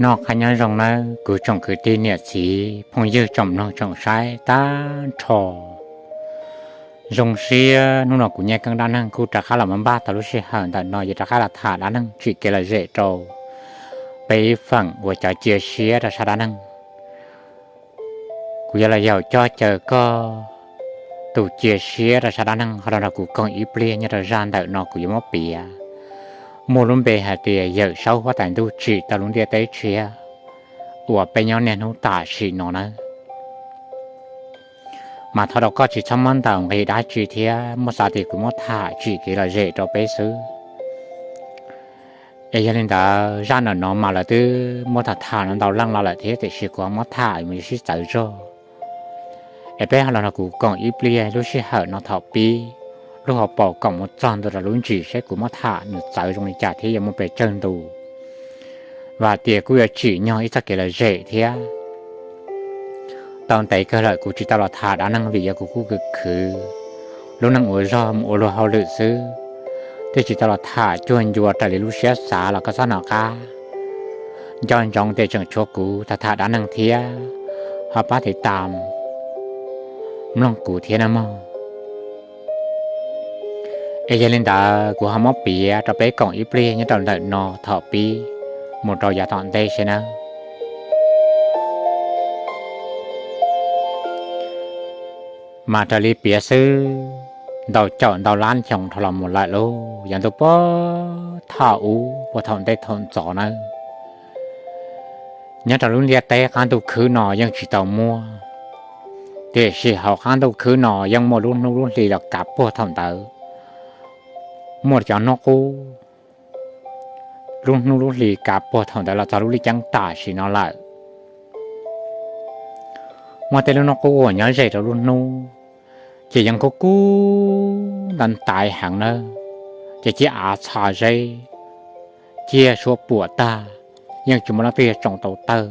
Noj qab nyob zoo nawb kuv tsoom kwv tij niam txiv phooj ywg tsoom mloog tsoom saib tag nrho. Zoo siab hnub no kuv Nyiaj Keeb dab neeg kuj rov qab los mus npaj tau lub sij hawm ntawm no yuav rov qab los tham dab neeg tsim kev lom zem rau peb ib feem uas cov cia siab rau sab dab neeg. Kuv yuav los yaum coj caw koj tus cia siab rau sab dab neeg ho los nrog kuv koom ib pliag nyob rau zaj ntawm no kuv yuav muab piav muaj lub npe hais tias Yawm Saub huab tais ntuj tsim tau lub ntiaj teb tshiab uas peb nyob niaj hnub tam sim no nawb. Mas thov rau koj tsis txhob muab ntaus nqi dab tsi thiab muab xav tias kuv muab tham tsim kev lom zem rau peb xwb. Es yog li ntawd zaj ntawm no mas lawv twb muab tham tham no ntau leej los lawm thiab tiam sis kuv ho muab tham mus yuav sib txawv zog. Es peb ho los nrog kuv koom ib pliag lub sij hawm no thaum pib lub hauv paus koom mus txog ntua rau lub ntsis seb kuv muab tham nws txawv zoo li cas thiab yuav muaj pes tsawg ntu. Vam tias kuj yuav tsim nyog ib txoj kev lom zem thiab. Tau ntev kawg lawm kuv tsis tau los tham dab neeg vim yog kuv kuj khwv khwv lub neej ua zog mus ua luag hauj lwm xwb, thiaj tsis tau los tham cuag ncua raws li lub siab xav los koj txhob hnov qab. Nco ntsoov tias tseem tshuav kuv tham tham dab neeg thiab, ho pab tiv tam mloog kuv thiab nawb mog. Es yog li ntawd kuv ho muab piav rau peb koom ib pliag nyob rau ntawm no thaum pib mus rau yav tom ntej seb nawb. Mas raws li piav xwb, ntau caum ntau lab xyoo dhau los mus lawm lauj, yog ntuj puag thaum ub puag thaum ntej thaum ntxov nawb. Nyob rau lub ntiaj teb qab ntuj khwb no yeej tsis tau muaj, tiam sis hauv qab ntuj khwb no yeej muaj lub hnub lub hli los kav puag thaum ntawd. Muaj cov hnub qub, lub hnub lub hli kav puag thaum ntawd los txog lub lij ceeb tam sim no lawm. Muaj tej lub hnub qub uas nyob ze rau lub hnub, ces yeej kub kub ntaiv ntaiv heev nawb, ces ciaj av txha zeb, ciaj suab puam tag, yeej tsis muaj leej twg yog tsoom tau tawg.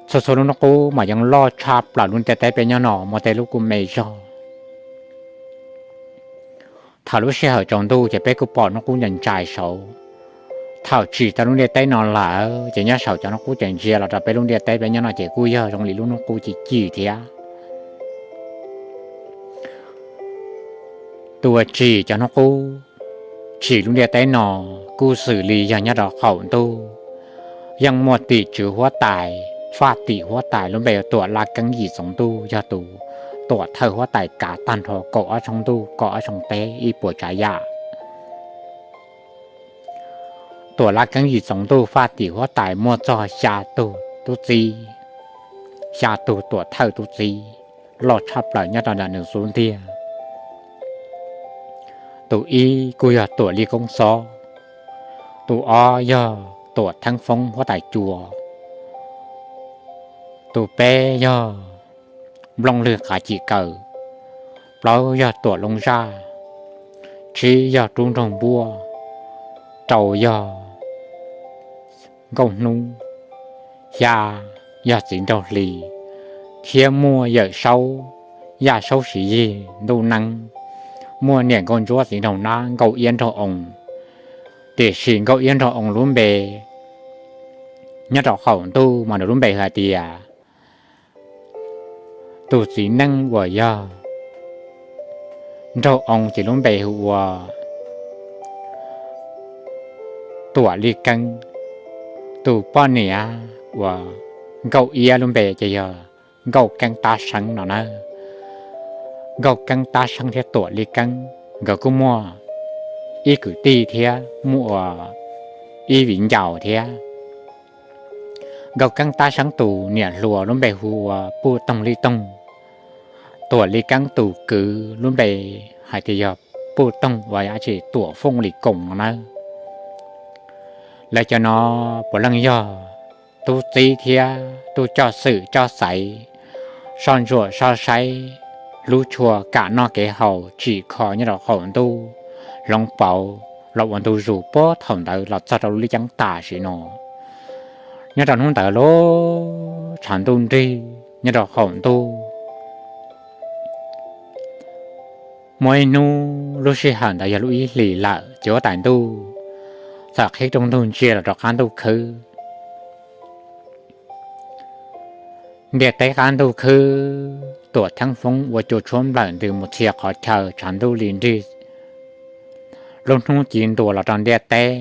Txhua txhua lub hnub qub mas yeej loj tshaj plaws lub ntiaj teb peb nyob no muaj tej lub kuj me zog. Thaum lub sij hawm tsaus ntuj ces peb kuj pom hnub qub ntsa ntsais saud. Thaum tsim tau lub ntiaj teb no lawm ces nyob saum cov hnub qub ces ntsia los rau peb lub ntiaj teb peb nyob no ces kuj yog zoo li lub hnub qub ci cig thiab. Tus uas tsim cov hnub qub, tsim lub ntiaj teb no kuj xws li yog nyob rau qaum ntuj, yeej muaj tim tswv huab tais, faj tim huab tais lub npe Tuam Laj Keeb Yim Txoov Ntuj yog tus tuam thawj huab tais kav tag nrho kaum ob tshooj ntuj kaum ob tshooj teb ib puas tsav yam. Tuam Laj Keeb Yim Txoov Ntuj faj tim huab tais muaj txog xya tug tub txib, xya tug tuam thawj tub txib loj tshaj plaws nyob rau ntawm nws xub ntiag. Tus ib kuj yog Tuam Lij Koob Xob, tus ob yog Tuam Theeb Foob huab tais cua, tus peb yog Nplooj Lwg Qav Cim Kaws, plaub yog Tuam Looj Zaj, tsib yog Rub Nraug Npuaj, rau yog Nkauj Hnub, xya yog Txiv Nraug Hli, thiab muaj Yawm Saub, Yaj Saub Siv Yig Ntuj Neeb, muaj niam Nkauj Ntsuab Txiv Nraug Nab Nkauj Iab Nraug Oo. Tiam sis Nkauj Iab Nraug Oo lub npe nyob rau qaum ntuj mas nws lub npe hais tias, tus txiv neej uas yog Nraug Oo ces lub npe hu ua Tuam Lij Keeb, tus poj niam uas Nkauj Iab lub npe ces yog Nkauj Keeb Tab Seeb no na. Nkauj Keeb Tab Seeb thiab Tuam Lij Keeb nkawd kuj muaj ib kwv tij thiab muaj ua ib viv ncaus thiab. Nkauj Keeb Tab Seeb tus niam hluas lub npe hu ua Puj Toog Lij Toog. Tuam Lij Keeb tus kwv lub npe hais tias yog Puj Toog uas yog Tuam Fooj Lis Koos no na. Lawv cov no puav leej yog tub txib thiab tub coj xwm coj xaiv, soj ntsuam soj saib, hlub tshua kam noj kev haus tsim kho nyob rau qaum ntuj, hloov pauv los ua ntu zus puag thaum ntawd los txog rau lub lij ceeb tam sim no. Nyob rau hnub ntawd lub tshav ntuj nrig nyob rau qaum ntuj, muaj ib hnub lub sij hawm ntawd yog lub ib hlis lawm ces huab tais ntuj txawm qhib rooj ntug ntsia los rau qab ntuj khwb, Ntiaj teb qab ntuj khwb, Tuam Theeb Foob ua cua tshuab nplawm ntws mus txhia qhov chaw tshav ntuj li nrig. Lub hnub ci ntuas los rau ntiaj teb,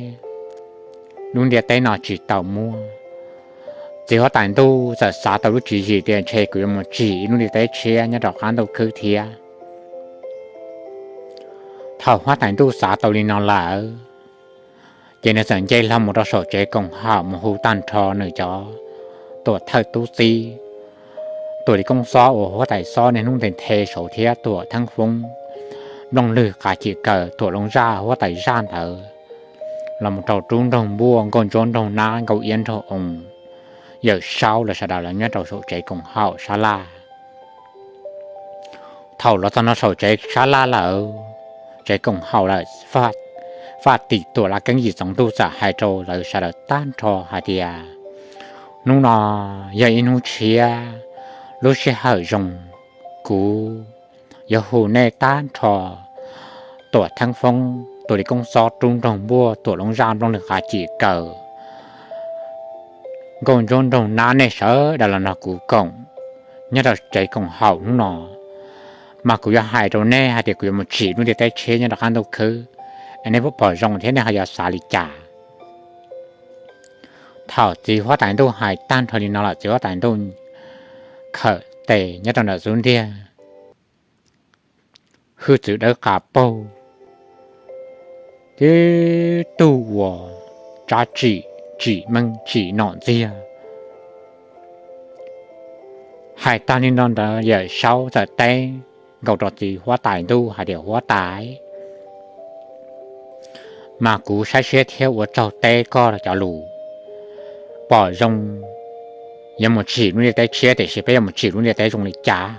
lub ntiaj teb no tsis tau muab. Txiv huab tais ntuj txawm xav tau lub tswv yim tias ntshe kuv yuav mus tsim ib lub ntiaj teb tshiab nyob rau qab ntuj khwb thiab. Thaum huab tais ntuj xav tau li no lawm, ces nws txawm nce hlo mus rau saum tsev koom haum mus hu tag nrho nws cov tuam thawj tub txib, Tuam Lis Koob Xob uas huab tais xob niaj hnub nthe nthe saud thiab Tuam Theeb Foob, Nplooj Lwg Qav Cim Kaws, Tuam Looj Zaj huab tais zaj ntawd, los mus rau Rub Nroog Npuaj, Nkauj Ntsuab Nraug Nab, Nkauj Iab Nraug Oo, Yawm Saub lawv sawv daws los nyob rau saum tsev koom haum sab laj. Thaum los txog no saum tsev sab laj lawm, tsev koom haum lawm, Faj Tim Tuam Laj Keeb Yim Txoov Ntuj txawm hais rau lawv sawv daws tag nrho hais tias, hnub no yog ib hnub tshiab, lub sij hawm zoo, kuv yuav hu nej tag nrho, Tuam Theeb Foob, Tuam Lis Koob Xob, Rub Nroog Npuaj, Tuam Looj Zaj, Nplooj Lwg Qav Cim Kaws, Nkauj Ntsuab Nraug Nab, nej sawv daws los nrog kuv koom nyob rau tsev koom haum hnub no, mas kuv yuav hais rau nej hais tias kuv yuav mus tsim lub ntiaj teb tshiab nyob rau qab ntuj khwb, es nej puas pom zoo thiab nej ho yuav xav li cas? Thaum txiv huab tais ntuj hais tag nrho li no lawm, txiv huab tais ntuj khawm tes nyob rau ntawm xub ntiag, hwj txwv dawb qa paug, tib tug uas tsab tsim, tsim meej tsim nom ntxiag. Hais tag li no ntawd Yawm Saub txawm teb nkaus rau txiv huab tais ntuj hais tias, huab tais, mas kuv saib siab thiab ua tsaug teb koj cov lus, pom zoo yuav mus tsim lub ntiaj teb tshiab, tiam sis peb yuav mus tsim lub ntiaj teb zoo li cas?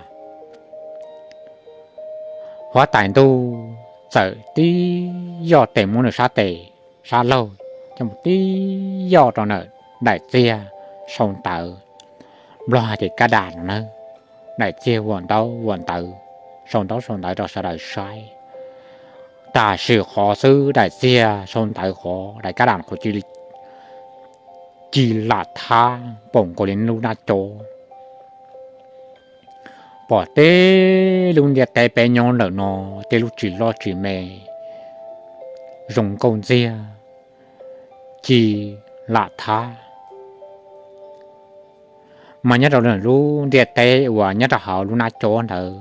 Huab tais ntuj txawm tib yoj tes muab nws sab tes, sab laug, coj mus tib yoj rau ntawm daim txiag sau ntawv, Nplog hais tias kab das no na, daim txiag vuam ntaub vuam ntawv, sau ntaub sau ntawv rau sawv daws saib. Tam sim qhov xwb daim txiag sau ntawv qhov, daim kab das qhov cia li ci lam thab npaum nkaus li lub nab cov. Pom teb lub ntiaj teb peb nyob ntawm no, tej lub tsis loj tsis me, zoo nkauj ntxiag, ci lam thab. Mas nyob rau lub ntiaj teb uas nyob rau hauv lub nab cov ntawd,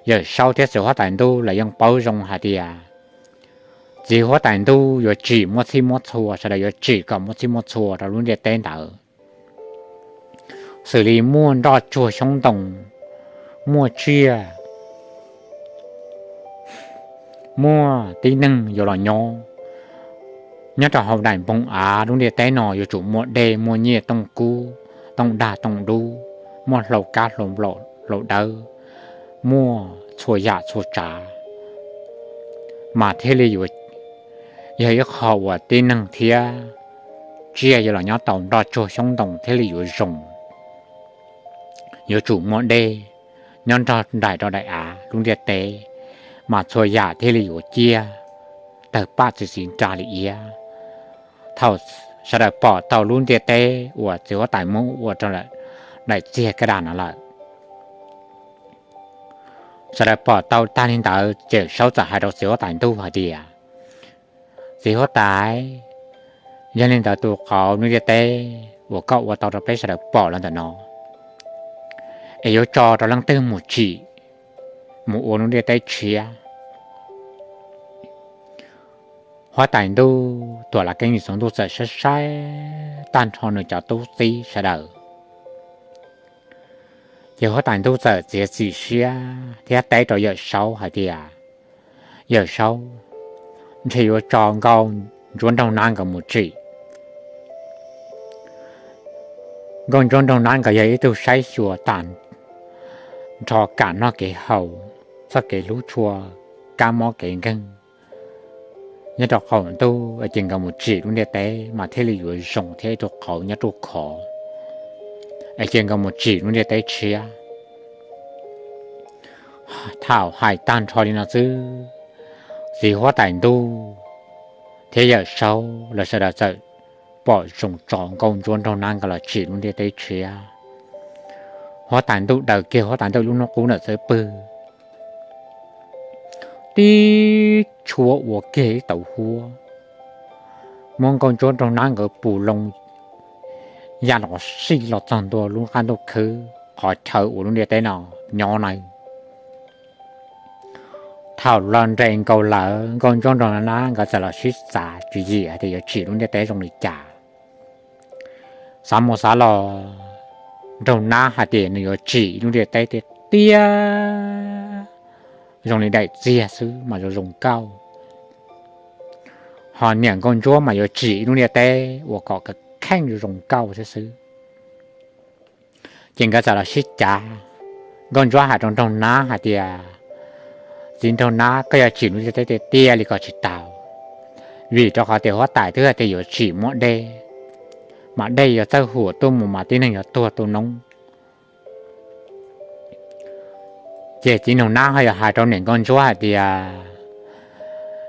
Yawm Saub thiab txiv huab tais ntuj lawv yeej paub zoo hais tias txiv huab tais ntuj yuav tsim muaj txhij muaj txhua, sawv daws yuav tsim kom muaj txhij muaj txhua rau lub ntiaj teb ntawd, xws li muaj nroj tsuag xyoob ntoo, muaj tsiaj, muaj tib neeg yuav los nyob. Nyob rau hauv daim npoo av lub ntiaj teb no yuav tsum muaj dej, muaj nyiaj tooj kub, tooj dag tooj dub, muaj hlau kab hlau nplaum hlau dawb, muaj txhua yam txhua tsav, mas thiaj li yuav yog ib qho uas tib neeg thiab tsiaj yuav los nyob tau, nroj tsuag xyoob ntoo thiaj li yuav zoo. Yuav tsum muaj dej nyob nrog nraim rau daim av lub ntiaj teb, mas txhua yam thiaj li yuav ciaj tawg paj txi txiv nra li iab. Thaum sawv daws pom tau lub ntiaj teb uas txiv huab tais muab ua rau daim txiag kab das no lawm, sawv daws pom tau tag li ntawd ces Saub txawm hais rau txiv huab tais ntuj hais tias, txiv huab tais, yog li ntawd tus qauv lub ntiaj teb uas koj ua tau rau peb sawv daws pom los ntawm no, es yuav tso rau leej twg mus tsim, mus ua lub ntiaj teb tshiab? Huab tais ntuj Tuam Laj Keeb Yim Txoov Ntuj txawm saib saib tag nrho nws cov tub txib sawv daws, ces huab tais ntuj txawm txiav txim siab thiab teb rau Yawm Saub hais tias, Yawm Saub, ntshe yuav tso Nkauj Ntsuab Nraug Nab nkawd mus tsim. Nkauj Ntsuab Nraug Nab nkawd yog ib tug saib xyuas tag nrho kam noj kev haus, txoj kev hlub tshua, kab mob kev nkeeg nyob rau qaum ntuj, es ces nkawd mus tsim lub ntiaj teb mas thiaj li yuav zoo thiab ib tug qauv nyob ruaj khov, es ces nkawd mus tsim lub ntiaj teb tshiab. Thaum hais tag nrho li no xwb, txiv huab tais ntuj thiab Yawm Saub lawv sawv daws txawm pom zoo tso Nkauj Ntsuab Nraug Nab nkawd los tsim lub ntiaj teb tshiab. Huab tais ntuj daws kiag huab tais ntuj lub hnub qub ntawm xub pwg, tib tshua ua kiag ib tauv huab, muab nkauj ntsuab nraug nab nkawd pus loo ya los sij los txog ntua lub qab ntuj khwb qhov chaw uas lub ntiaj teb no nyob na. Thaum los nres nkaus lawm, nkauj ntsuab nraug nab nkawd txawm los sib xav tswv yim hais tias yuav tsim lub ntiaj teb zoo li cas. Xav mus xav los, nraug nab hais tias nws yuav tsim lub ntiaj teb tiaj tiaj zoo li daim txiag xwb mas zoo zoo nkauj, ho niam nkauj ntsuab mas yuav tsim lub ntiaj teb uas kom kheej zoo zoo nkauj thiab xwb. Ces nkawd txawm los sib cav. Nkauj ntsuab hais rau nraug nab hais tias, txiv nraug nab, koj yuav tsim lub ntiaj teb tiaj tiaj li ko tsis tau, vim rau qhov tias huab tais twb hais tias yuav tsim muaj dej, mas dej yuav txawj huam tuaj mus mas tib neeg yuav tuag tu noob. Ces txiv nraug nab ho yuav hais rau niam nkauj ntsuab hais tias,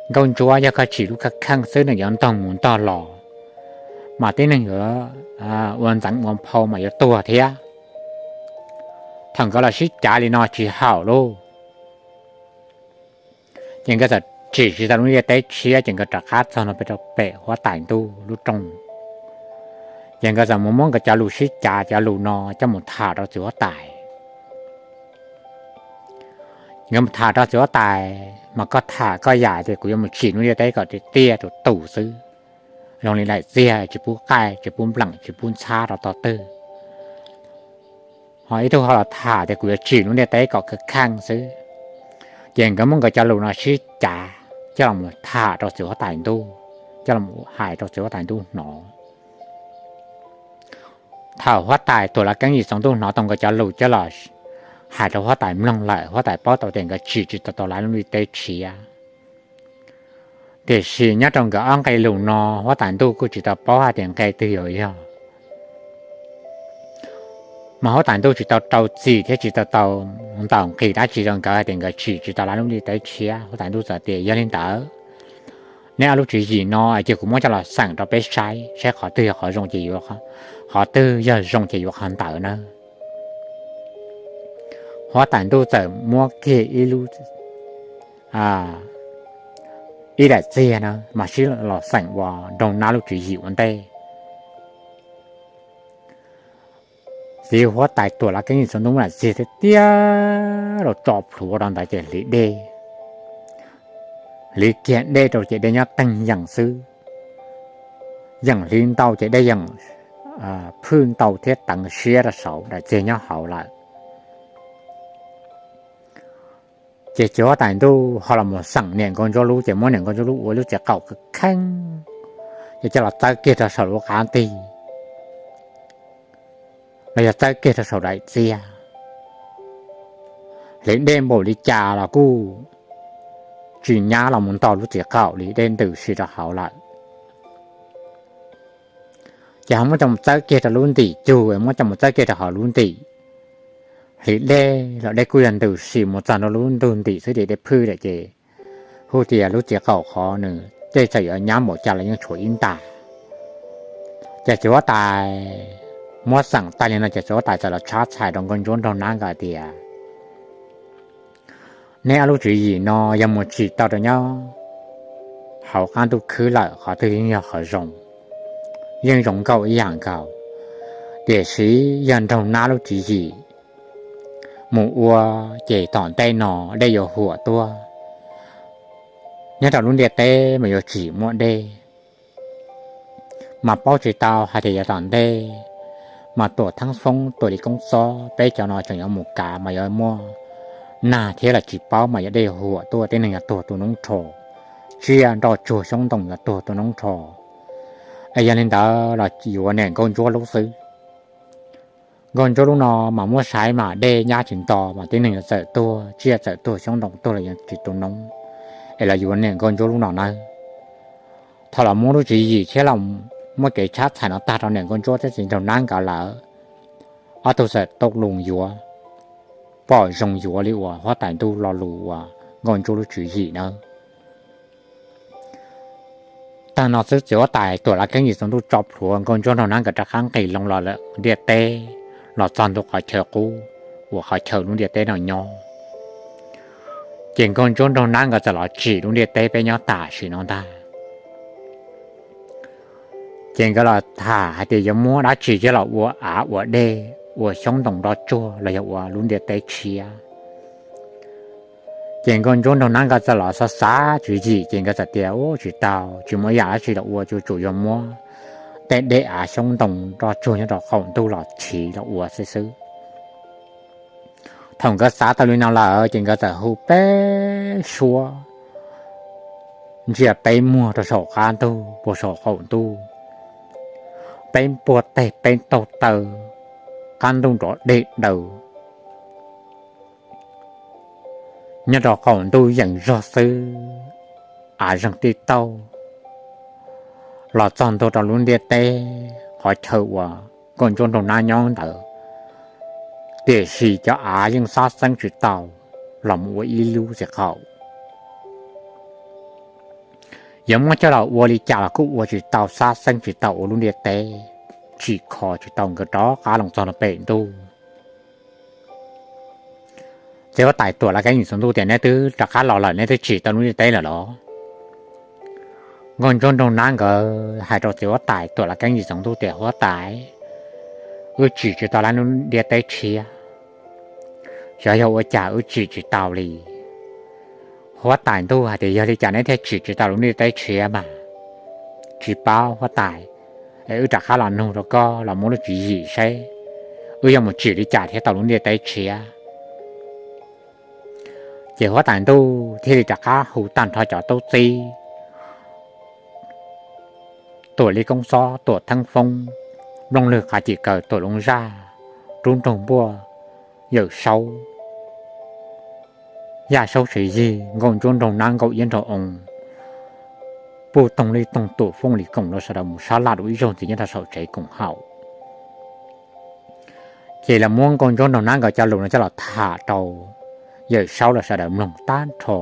nkauj ntsuab, yog koj tsim lub kheej kheej xwb nws yuav ntog mus ntog los, mas tib neeg yuav ua ntxeev ua nphau mas yuav tuag thiab. Thaum nkawd los sib cav li no tsis haum lauj, ces nkawd txawm tsim tsis tau lub ntiaj teb tshiab, ces nkawd rov qab txog no pem rau pem huab tais ntuj lub rooj. Ces nkawd txawm mus muab nkawd cov lus sib cav cov lus no coj mus tham rau txiv huab tais. Nkawd mus tham rau txiv huab tais, mas koj tham koj yam tias kuv yuav mus tsim lub ntiaj teb kom tiaj tiaj tus tus xwb, zoo li daim txiag, tsis pub qaij tsis pub npleem tsis pub ntxhab rau tog twg. Ho ib tug ho los tham tias kuv yuav tsim lub ntiaj teb kom kheej kheej xwb. Ces nkawd muab nkawd cov lus no sib cav coj los tham rau txiv huab tais ntuj, coj los hais rau txiv huab tais ntuj hnov. Thaum huab tais Tuam Lav Keeb Yim Txoov Ntuj hnov tau nkawd cov lus coj los hais rau huab tais mloog lawm, huab tais paub tau tias nkawd tsim tsis tau tau lub ntiaj teb tshiab. Tiam sis nyob rau nkawd ob nqe lus no, huab tais ntuj kuj tsis tau paub hais tias nqe twg yuav yog. Mas huab tais ntuj tsis tau rau txim thiab tsis tau tau ntaus nqi dab tsi rau nkawd hais tias nkawd tsim tsis tau lub ntiaj teb tshiab. Huab tais ntuj txawm tias, yog li ntawd, neb ob lub tswv yim no ces kuv muab coj los xeem rau peb saib, saib qhov twg yog qhov zoo ces yuav, qhov twg yog zoo ces yuav qhov ntawd na. Huab tais ntuj txawm muab kiag ib lub, ib daim txiag na mas sib los xeem ua nraug nab lub tswv yim ua ntej. Txiv huab tais Tuam Lav Keeb Yim Txoov Ntuj muab daim txiag tiag tiag los tso plhuav rau ntawd ces hliv dej, hliv kiag dej rau ces dej nyob teeg yeem xwb. Yeem hliv ntau ces dej yeem phwj ntau thiab teev siab rau saum daim txiag nyob hauv lawm. Ces txiv huab tais ntuj ho los mus xeem niam nkauj ntsuab lub, ces muab niam nkauj ntsuab lub ua lub txiv qaum kheej, ces coj los txawb kiag rau saum lub qab ntig, los yog txawb kiag rau saum daim txiag. Hliv dej npaum li cas los kuj tsis nyab los mus ntog lub txiv qaum li, dej ntws si rau hauv lawm. Ces ho muab coj mus txawb kiag rau lub ntim cug, muab coj mus txawb kiag rau hauv lub ntim. Hliv dej los dej kuj yog ntws si mus txog rau lub ntug ntim xwb, ces dej phwj lawm ces hu tias lub txiv qaum qhov nws tej txawm yuav nyab npaum cas los yeej tshuav ib ntas. Ces txiv huab tais muab xeem tag li no ces txiv huab tais txawm los tshab txhais rau nkauj ntsuab nraug nab nkawd tias, neb ob lub tswv yim no yog mus tsim tau rau nyob hauv qab ntuj khwb lawm qhov twg yeej yog qhov zoo, yeej zoo nkauj ib yam nkaus. Tiam sis yog nraug nab lub tswv yim mus ua ces tom ntej no dej yuav huam tuaj. Nyob rau lub ntiaj teb mas yuav tsis muaj dej, mas paub tsis tau hais tias yav tom ntej mas Tuam Theeb Foob, Tuam Lis Koob Xob peb cov no tseem yuav mus kav mas yuav muaj nag thiab los tsis paub mas yog dej huam tuaj tib neeg yuav tuag tu noob nrho, tsiaj nroj tsuag xyoob ntoo yuav tuag tu noob nrho. Es yog li ntawd los yuav niam nkauj ntsuab lub xwb. Nkauj ntsuab lub no mas muab saib mas dej nyab tsis nto mas tib neeg yuav txawm tuag, tsiaj txawm tuag, xyoob ntoo tuag los yuav tsis tu noob, es los yuav niam nkauj ntsuab lub no nawb. Thaum los muab lub tswv yim thiab los muab kev tshab txhais no tag rau niam nkauj ntsuab thiab txiv nraug nab nkawd lawm, ob tug txawm tau lus yuav, pom zoo yuav li uas huab tais ntuj lo lus uas nkauj ntsuab lub tswv yim nawb. Tag no xwb txiv huab tais Tuam Lav Keeb Yim Txoov Ntuj tso plhuav nkauj ntsuab nraug nab nkawd rov qab nqis loo los lawm ntiaj teb, los txog ntua qhov chaw qub, uas qhov chaw lub ntiaj teb no nyob. Ces Nkauj Ntsuab Nraug Nab nkawd txawm los tsim lub ntiaj teb peb nyob tam sim no ntag. Ces nkawd los tham hais tias yuav muab dab tsi coj los ua av ua dej, ua xyoob ntoo nroj tsuag los yog ua lub ntiaj teb tshiab. Ces Nkauj Ntsuab Nraug Nab nkawd txawm los xav xav tswv yim, ces nkawd txawm tias, Ub, tsis tau, tsis muaj ib yam dab tsi los ua, tsuas tsuas yog muab tej dej av xyoob ntoo nroj tsuag nyob rau qaum ntuj los chiv los ua xwb xwb. Thaum nkawd xav tau li no lawm, ces nkawd txawm hu peb suab ntsia peb muag rau saum qab ntuj puag saum qaum ntuj, peb npuaj teg peb taug taw, qab ntuj nrov deg daws, nyob rau qaum ntuj yeem zog xwb, av zeeg tij tauj los txog ntua rau lub ntiaj teb qhov chaw uas Nkauj Ntsuab Nraug Nab nyob ntawd, tiam sis cov av yeej xab xeeb tsis tau los mus ua ib lub txiv qaum. Yuav muab coj los ua li cas los kuj ua tsis tau, xab xeeb tsis tau ua lub ntiaj teb, tsim kho tsis tau. Nkawd rov qab los txog rau pem ntuj. Txiv huab tais tuam Laj Keeb Yim Txoov Ntuj tias, Neb twb rov qab los lawm, neb twb tsim tau lub ntiaj teb lawm los? Nkauj Ntsuab Nraug Nab nkawd hais rau txiv huab tais tuam Laj Keeb Yim Txoov Ntuj tias, Huab tais, wb tsim tsis tau lub ntiaj teb tshiab. Xyov yog ua cas wb tsim tsis tau li. Huab tais ntuj hais tias, Yog li cas neb thiaj tsim tsis tau lub ntiaj teb tshiab mas? Tsis paub huab tais, es wb rov qab los nug rau koj los muab lub tswv yim seb wb yuav mus tsim li cas thiaj tau lub ntiaj teb tshiab. Ces huab tais ntuj thiaj li rov qab hu tag nrho cov tub txib, tuam Li Koob Xob, tuam Theeb Foob, Nplooj Lwg Qav Cim Kaws, tuam Looj Zaj, Rub Nraug Npuaj, Yawm Saub, Yaj Saub Tsev Yig, Nkauj Ntsuab Nraug Nab, Nkauj Iab Nraug Oo, Puj Toog Lij Toog, tuam Fooj Lis Koom los sawv daws mus sab laj dua ib zaug ntxiv nyob rau saum tsev koom haum. Ces los muab Nkauj Ntsuab Nraug Nab nkawd cov lus no coj los tham rau Yawm Saub los sawv daws mloog tag nrho.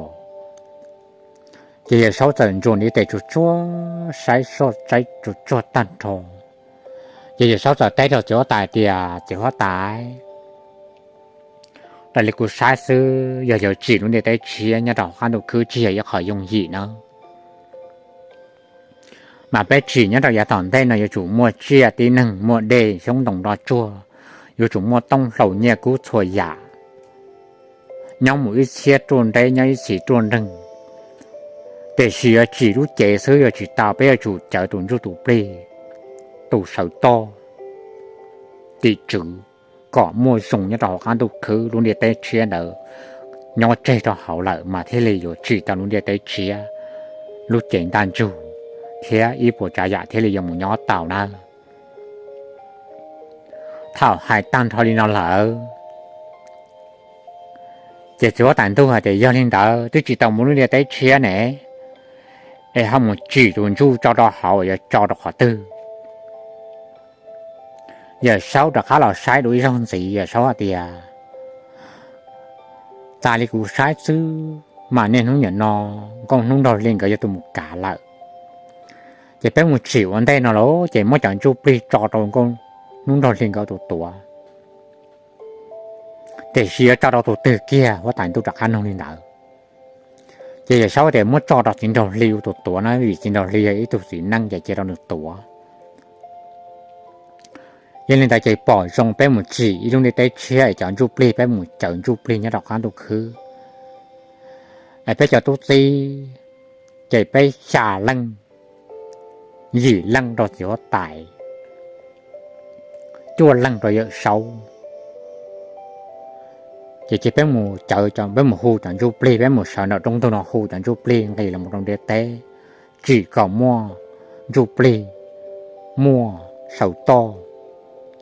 Ces Yawm Saub txawm ntsuas ntiv tes tsuag tsuag saib soj saib tsuag tsuag tag nrho. Ces Yawm Saub txawm teb rau txiv huab tais tias, Txiv huab tais, raws li kuv saib xwb, yog yuav tsim lub ntiaj teb tshiab nyob rau hauv qab ntuj khwb tsis yog ib qho yooj yim nawb. Mas peb tsim nyob rau yav tom ntej no yuav tsum muaj tsiaj tib neeg, muaj dej xyoob ntoo nroj tsuag, yuav tsum muaj tooj hlau nyiaj kub txhua yam, nyob mus ib txhiab ruaj nreb, nyob ib txhis ruaj nreeg. Tiam sis yuav tsim lub cev xwb yuav tsis tau, peb yuav tsum cawv tus ntsuj tus plig, tus sawv toj, tim tswv, kom muaj zoo nyob rau hauv qab ntuj khwb, lub ntiaj teb tshiab ntawd nyob tseg rau hauv lawm mas thiaj li yuav tsim tau lub ntiaj teb tshiab, lub cev ntaj ntsug thiab ib puas tsav yam thiaj li yuav mus nyob tau nawb. Thaum hais tag nrho li no lawm, ces txiv huab tais ntuj hais tias, Yog li ntawd twb tsis tau mus lub ntiaj teb tshiab ne, es ho mus tsim tus ntsuj tso rau hauv yuav tso rau qhov twg? Yawm Saub rov qab los saib dua ib zaug ntxiv, Yawm Saub hais tias, Tas li kuv saib xwb mas niaj hnub niam no Nkauj Hnub Nraug Hli nkawd yuav tus mus kav lawm. Ces peb mus tsim ua ntej no lauj, ces muab cov ntsuj plig tso rau Nkauj Hnub Nraug Hli nkawd tus tuav. Tiam sis yuav tso rau tus twg kiag? Huab tais ntuj rov qab nug li ntawd. Ces Yawm Saub tias, Muab tso rau Txiv Nraug Hli ua tus tuav na, vim Txiv Nraug Hli yog ib tug txiv neej ces cia rau nws tuav. Yog li ntawd ces pom zoo peb mus tsim ib lub ntiaj teb tshiab es cov ntsuj plig peb mus cawv ntsuj plig nyob rau qab ntuj khwb. Es peb cov tub txib, ces peb xya leej, yim leej rau txiv huab tais, cuaj leej rau Yawm Saub. Ces cia peb mus cawv, peb mus hu cov ntsuj plig, peb mus sawv ntawm roob ntug no hu cov ntsuj plig nqis los rau ntiaj teb, tsim kom muaj ntsuj plig, muaj sawv toj,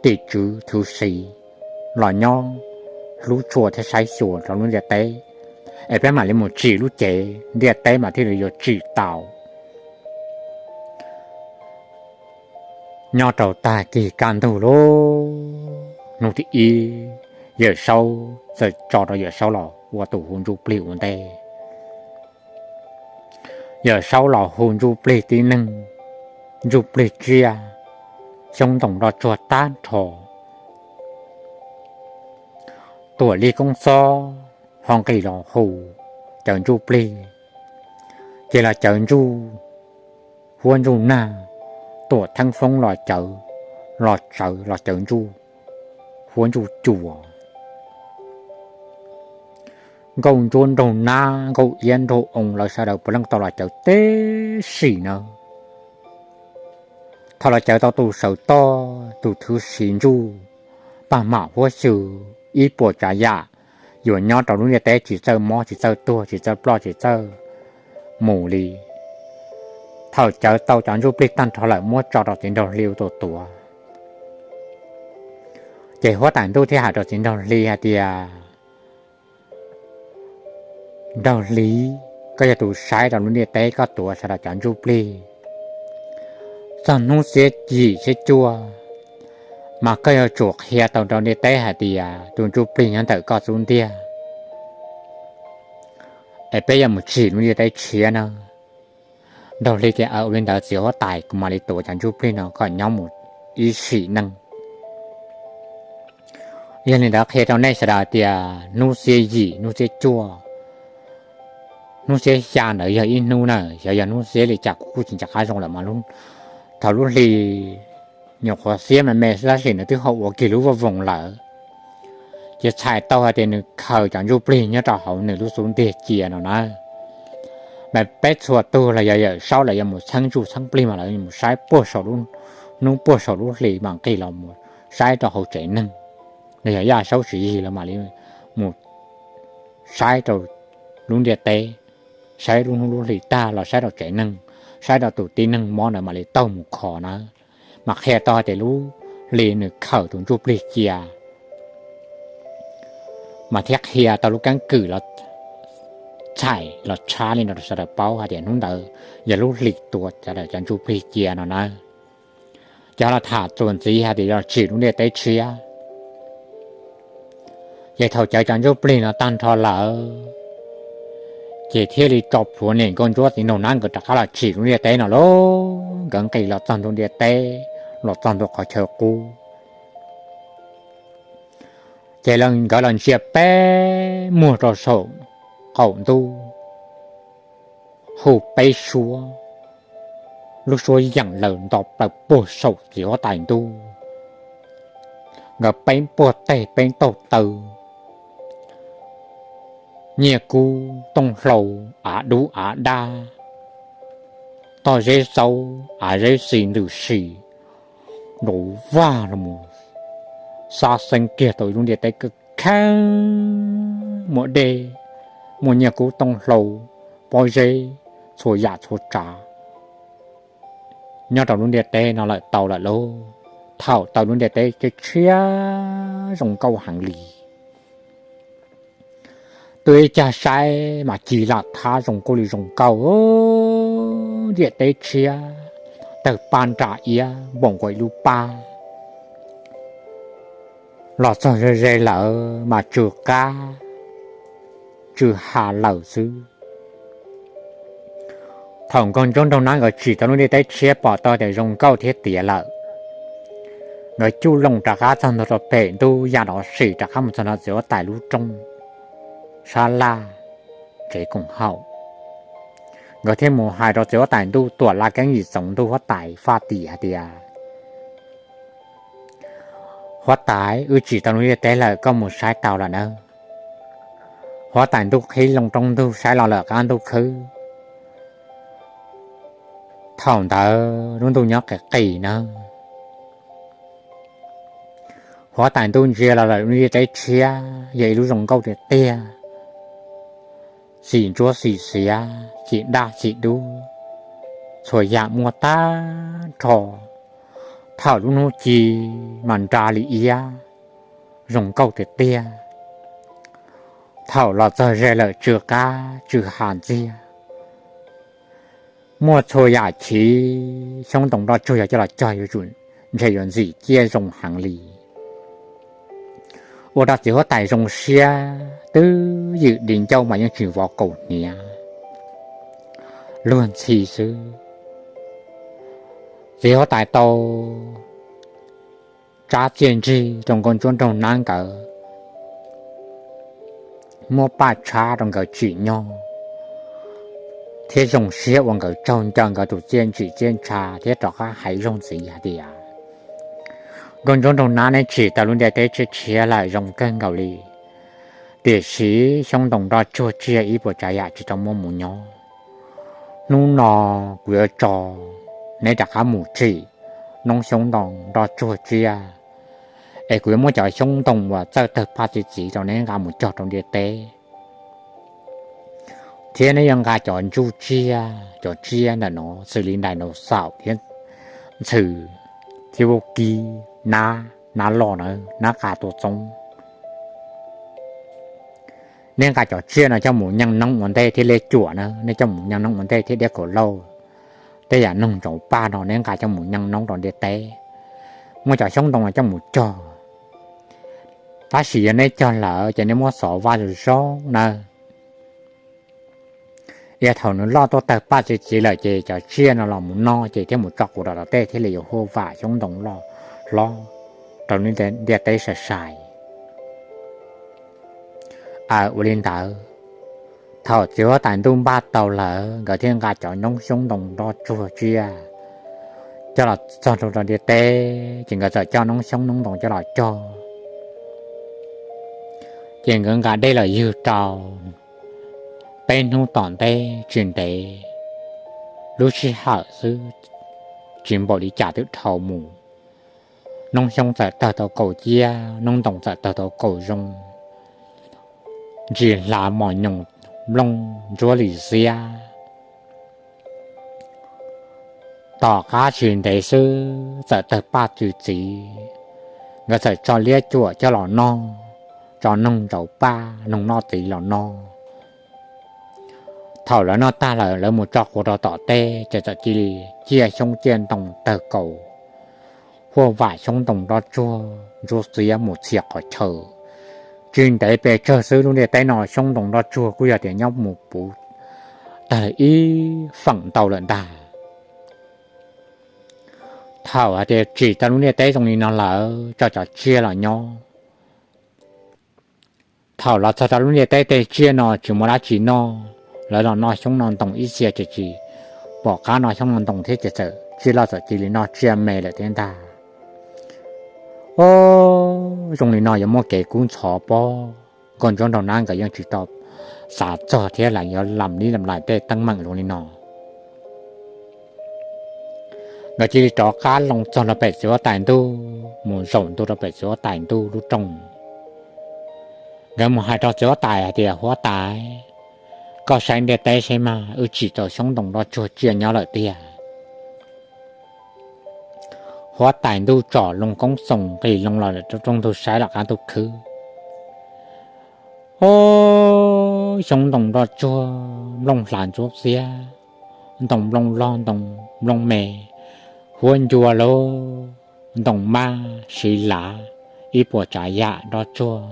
tim tswv thwv siv los nyob hlub tshua thiab saib xyuas rau lub ntiaj teb, es peb mam li mus tsim lub cev ntiaj teb mas thiaj li yuav tsim tau. Nyob rau tag kis kaj ntug lub hnub thib ib, Yawm Saub txawm tso rau Yawm Saub los ua tus hu ntsuj plig ua ntej. Yawm Saub los hu ntsuj plig tib neeg, ntsuj plig tsiaj, xyoob ntoo nroj tsuag tag nrho. Tuam Lig Koob Xob ho nqis los hu cawv ntsuj plig, ces los cawv ntsuj huab ntsuj nag, Tuam Theeb Foob los cawv, los tsawv los cawv ntsuj huab ntsuj cua. Nkauj Ntsuab Nraug Nab, Nkauj Iab Nraug Oo lawv sawv daws puav leej tau los cawv tib si na. Thaum los cawv tau tus sawv toj, tus thwv siv ntsuj, paj mam huab xyw, ib puas tsav yam yuav nyob rau lub ntiaj teb tsis txawj mob tsis txawj tuag tsis txawj ploj tsis txawj mus li. Thaum cawv tau cov ntsuj plig tag nrho lawm muab tso rau txiv nraug hli ua tus tuav. Ces huab tais ntuj thiaj hais rau txiv nraug hli hais tias, Nraug hli, koj yog tus saib rau lub ntiaj teb, koj tuav sawv daws cov ntsuj plig. Txog hnub xiab yim xiab cuaj, mas koj yuav tsum qhia tau rau ntiaj teb hais tias tus ntsuj plig nyob ntawm koj xub ntiag, es peb yuav mus tsim lub ntiaj teb tshiab na. Nraug hli tias, Ua li ntawd txiv huab tais, kuv mam li tuav cov ntsuj plig no kom nyob mus ib sim neej. Yog li ntawd qhia rau nej sawv daws tias hnub xiab yim, hnub xiab cuaj, hnub xiab xya ntawd yog ib hnub na, xyov yog hnub xiab li cas kuv kuj tsis nco qab zoo lawm mas thaum lub hli nyuam qhuav xiab me me tab sis nws twb ho ua kiag lub voj voog lawm. Ces txhais tau hais tias nws khaws cov ntsuj plig nyob rau hauv nws lub xub ntiag cia no na. Mas peb txhua tug los yog Yawm Saub los yuav mus txheeb ntsuj txheeb plig mas lawv mus saib puag saum, hnub puag saum lub hli mas nqis los mus saib rau hauv tsev neeg. Los yog Yaj Saub Siv Yig los mam li mus saib rau lub ntiaj teb, saib lub hnub lub hli tag los saib rau tsev neeg, saib rau tus tib neeg mob ntawd mam li taug mus kho na. Mas qhia tau hais tias lub hli nws khaws tus ntsuj plig cia, mas thiaj qhia tau lub keeb kwm los txhais los tshab li no rau sawv daws paub hais tias hnub ntawd yog lub hli tuav sawv daws cov ntsuj plig cia no na. Ces ho los tham txuas ntxiv hais tias yog tsim lub ntiaj teb tshiab. Ces thaum cawv cov ntsuj plig no tag nrho lawm, ces thiaj li tso plhuav niam Nkauj Ntsuab txiv nraug Nab nkawd rov qab los tsim lub ntiaj teb no lauj. Nkawd nqis los txog ntua ntiaj teb, los txog ntua qhov chaw qub, ces nkawd los ntsia peb muag rau saum qaum ntuj, hu peb suab, lub suab yeem laws nto plaws puag saum txiv huab tais ntuj. Nkawd peb puag teg peb taug taw, nyiaj kub tooj hlau, av dub av dab, toj zeb xaub av zeb xis ntws si, nrov vag los mus, xab xeeb kiag tau ib lub ntiaj teb kawg kheev, muaj dej, muaj nyiaj kub tooj hlau, pob zeb, txhua yam txhua tsav nyob rau lub ntiaj teb no lawm tau lawm lauj. Thaum tau lub ntiaj teb tshiab zoo nkauj heev li, twb ib cag saib mas ci lam thab zoo nkauj li zoo nkauj, ntiaj teb tshiab, tawg paj nram iab npaum nkaus ib lub pab. Los txog ze ze lawm mas tsw qab tsw ha lawm xwb. Thaum Nkauj Ntsuab Nraug Nab nkawd tsim tau lub ntiaj teb tshiab pom tau tias zoo nkauj thiab tiav lawm, nkawd cuj loo rov qab txog ntua rau pem ntuj ya dov sim rov qab mus txog ntua txiv huab tais lub rooj sab laj tsev koom haum. Nkawd thiaj mus hais rau txiv huab tais ntuj Tuam Laj Keeb Yim Txoov Ntuj huab tais faj tim hais tias, Huab tais, wb tsim tau lub ntiaj teb lawm, koj mus saib tau lawm nawb. Huab tais ntuj qhib loo roob ntug saib los lawm qab ntuj khwb. Thaum ntawd lub ntuj nyob qis qis na. Huab tais ntuj ntsia los lawm lub ntiaj teb tshiab yog ib lub zoo nkauj tiag tiag, xim ntsuab xim xiav, xim daj xim dub, txhua yam muaj tag nrho. Thaum lub hnub ci mas nra li iab, zoo nkauj tiag tiag. Thaum los txog ze lawm tsw qab tsw ha ntxiag, muaj txhua yam chiv, xyoob ntoo nroj tsuag yog coj los cog yuav tsum ntshe yuav ntxim ciaj zoo heev li. Ua rau txiv huab tais zoo siab twb ywm di ncauj mas yeej tsis vov kaus hniav, luag ntxhi xwb. Txiv huab tais tau tsab txiaj ntsig rau Nkauj Ntsuab Nraug Nab nkawd, muab paj tshab rau nkawd tsim nyog thiab zoo siab ua nkawd tsaug nco nkawd tus txiaj ntsim txiaj ntsha thiab rov qab hais zog ntxiv hais tias, Nkauj Ntsuab Nraug Nab, neb tsim tau lub ntiaj teb tshiab tshiab lawm zoo kawg nkaus li, tiam sis xyoob ntoo nroj tsuag tsiaj ib puas tsav yam tsis tau muaj mus nyob. Hnub no kuv yuav tso neb rov qab mus tsim noob xyoob ntoo nroj tsuag tsiaj, es kuv yuav muab cov xyoob ntoo uas txawj tawg paj txi txiv rau neb nqa mus cog rau ntiaj teb, thiab neb yuav nqa cov ntsuj tsiaj, cov tsiaj ntawm no xws li ntais ntaus xaum thiab ntxhw thiab vaub kib, nab, nab loj na, nab qa tua txoob. Neb nqa cov tsiaj no coj mus nyeej noob ua ntej thiab liab cuam na, neb coj mus nyeej noob ua ntej thiab diab kaus lauj, tej yam noog ntsaum paj no neb nqa coj mus nyeej noob rau ntiaj teb, muab cov xyoob ntoo no coj mus cog. Tab sis yog neb cog lawm ces neb muab xov vaj zoo zoo nawb. Yog thaum nws loj tuaj tawg paj txi txiv lawm ces cov tsiaj no los mus noj ces thiaj mus tso quav rau tom tej thiaj li yuav huaj vam xyoob ntoo loj hlob rau ntiaj teb sai sai. Aws, ua li ntawd, thaum txiv huab tais ntuj npaj tau lawm nkawd thiaj nqa cov noob xyoob ntoo nroj tsuag tsiaj coj los txog rau ntiaj teb, ces nkawd txawm coj noob xyoob noob ntoo coj los cog. Ces nkawd nqa dej los ywg rau, peb hnub tom ntej tsis ntev, lub sij hawm xwb tsis npaum li cas twb dhau mus, noob xyoob txawm tawg tau kaus ciab, noob ntoo txawm tawg tau kaus zoo, ntsis hlav mos nyoos nplooj ntsuab lim xiab. Tom qab tsis ntev xwb txawm tawg paj txi txiv, nkawd txawm tso liab cuam coj los noj, tso noog ntsaum paj noog noj txiv los noj. Thaum lawv noj tag lawm lawv mus tso quav rau tom tej ces txawm cia li ciaj xyoob ciaj ntoo tawg kaus, huaj vam xyoob ntoo nroj tsuag ntsuab xiab mus txhia qhov chaw. Tsis ntev pes tsawg xwb lub ntiaj teb no xyoob ntoo nroj tsuag kuj yog tias nyob mus puv tawg ib feem ntau lawm ntag. Thaum hais tias tsim tau lub ntiaj teb zoo li no lawm tso cov tsiaj los nyob. Thaum los txog rau lub ntiaj teb tej tsiaj no tsis muaj dab tsi noj, lawv los noj xyoob noj ntoo ib txhia ces tsis pom qab noj xyoob noj ntoo thiab ces txawm tsiaj loj txawm cia li noj tsiaj me lawm thiab ntag. Os, zoo li no yuav muaj kev kub ntxhov pob, Nkauj Ntsuab Nraug Nab nkawd yeej tsis tau xav txog thiab lam yuav lam lib lam lais tej teeb meem zoo li no. Nkawd cia li rov qab loo txog rau pem txiv huab tais ntuj, mus zaum ntua rau pem txiv huab tais ntuj lub rooj. Nkawd mus hais rau txiv huab tais hais tias, Huab tais, koj saib ntiaj teb saib mas wb tsim tau xyoob ntoo nroj tsuag tsiaj nyob lawm tiag. Huab tais ntuj tsom loo koob xoos nqis loo los rau rooj ntug saib los qab ntug khwb. Os, xyoob ntoo nroj tsuag, nplooj hlav ntsuab xiab, ntoo nplooj loj ntoo nplooj me, huab ncua lauj, ntoo mab siv lav, ib puas tsav yam nroj tsuag,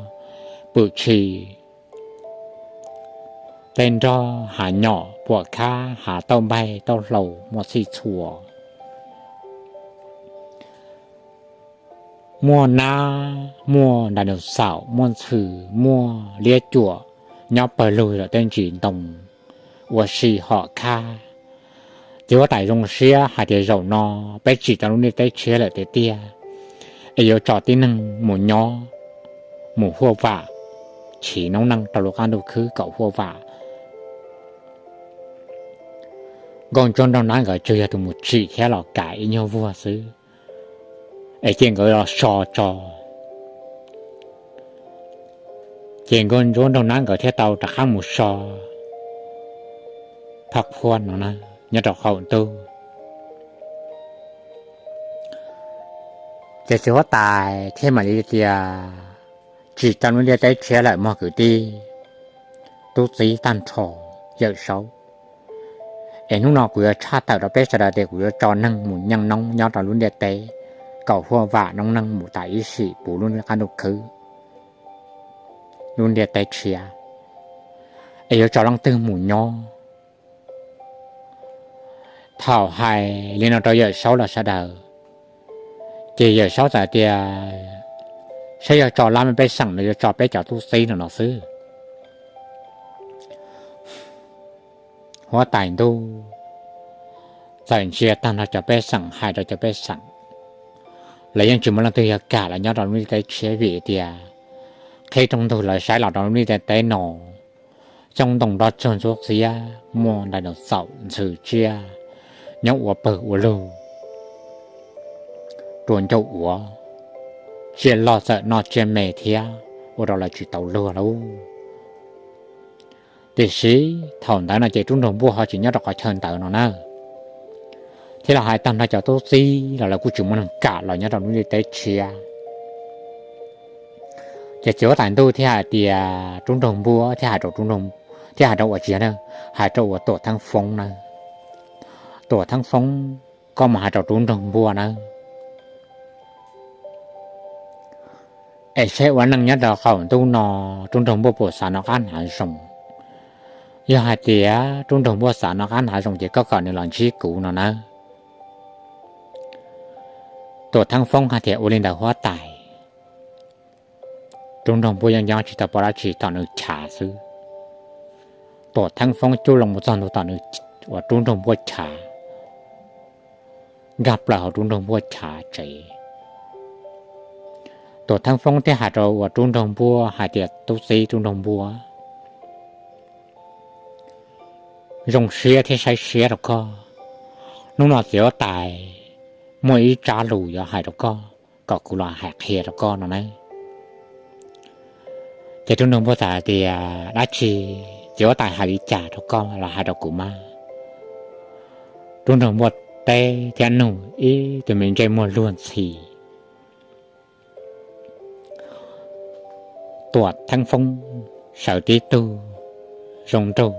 pwm tshis, tej nroj hav nyom puam khab hav tauj npaig tauj hlau muaj txhij txhua. Muaj nab, muaj ntais ntaus xaum, muaj ntxhw, muaj liab cuam nyob pawg lug los tej ntsis ntoo ua si hom khab. Txiv huab tais zoo siab hais tias, Zaum no peb tsim tau lub ntiaj teb tshiab lawm tiag tiag, es yuav tso tib neeg mus nyob, mus huaj vam, chiv noob neej rau lub qab ntuj khwb kom huaj vam. Nkauj Ntsuab Nraug Nab nkawd tsuas yog tus mus tsim thiab los kam ib nyuag vuag xwb, es cia nkawd los so tso. Ces Nkauj Ntsuab Nraug Nab nkawd thiaj tau rov qab mus so phaj phuaj no na, nyob rau qaum ntuj. Ces txiv huab tais thiaj mam li tias, Tsim tau lub ntiaj teb tshiab lawm mog kwv tij, tub txib tag nrho, Yawm Saub, es hnub no kuv yuav tshaj tawm rau peb sawv daws tias kuv yuav tso neeg mus nyeej noob nyob rau lub ntiaj teb kom huaj vam noob neej mus tas ib sim puv lub qab ntuj khwb, lub ntiaj teb tshiab, es yuav tso leej twg mus nyob. Thaum hais li no rau Yawm Saub los sawv daws, ces Yawm Saub txawm tias, Saib yog tso lab me pej xeem los yuav tso peb cov tub txib no no xwb. Huab tais ntuj txawm ntsia tag nrho cov pej xeem, hais rau cov pej xeem, lawv yeej tsis muaj leej twg yog kam los nyob rau lub ntiaj teb tshiab vim tias qhib rooj ntug lawv saib los rau lub ntiaj teb no, xyoob ntoo nroj tsuag ntxuab xiab, muaj ntais ntaus txaum ntxhw tsiaj, nyob ua pawg ua lug, rua ncauj uav, tsiaj loj txawm noj tsiaj me thiab, ua rau lawv tsis tau luag lauj. Tiam sis thaum ntawd no ces Rub Nraug Npuaj ho tsis nyob rau qhov chaw ntawd no na, thiab los hais tag nrho cov tub txib los lawv kuj tsis muaj neeg kam los nyob rau lub ntiaj teb tshiab. Ces txiv huab tais ntuj thiaj hais tias Rub Nraug Npuaj thiab hais rau, thiab hais rau uas tsis yog na, hais rau uas Tuam Theeb Foob na, Tuam Theeb Foob, koj mus hais rau Rub Nraug Npuaj na, es saib ua neej nyob rau qaum ntuj no Rub Nraug Npuaj puas xav noj qab hnav zoo. Yog hais tias Rub Nraug Npuaj xav noj qab hnav zoo ces koj kom nws los ntsib kuv no na. Tuam Theeb Foob hais tias ua li ntawd huab tais. Rub Nraug Npuaj yeej nyob tsis tau pom dab tsi, tom nws chav xwb. Tuam Theeb Foob cub loo mus txog ntua tom nws, uas Rub Nraug Npuaj chav, nkag plaws hauv Rub Nraug Npuaj chav tsev. Tuam Theeb Foob thiaj hais rau uas Rub Nraug Npuaj hais tias tub txib Rub Nraug Npuaj, zoo siab thiab saib siab rau koj, hnub no txiv huab tais muaj ib tsab lus yuav hais rau koj kom kuv los hais qhia rau koj no na. Ces Rub Nraug Npuaj txawm hais tias dab tsi, txiv huab tais hais li cas rau koj los hais rau kuv mas. Rub Nraug Npuaj teb thiab nug ib tug me ntsej muag luag ntxhi. Tuam Theeb Foob sawv tib tug zoo nraug,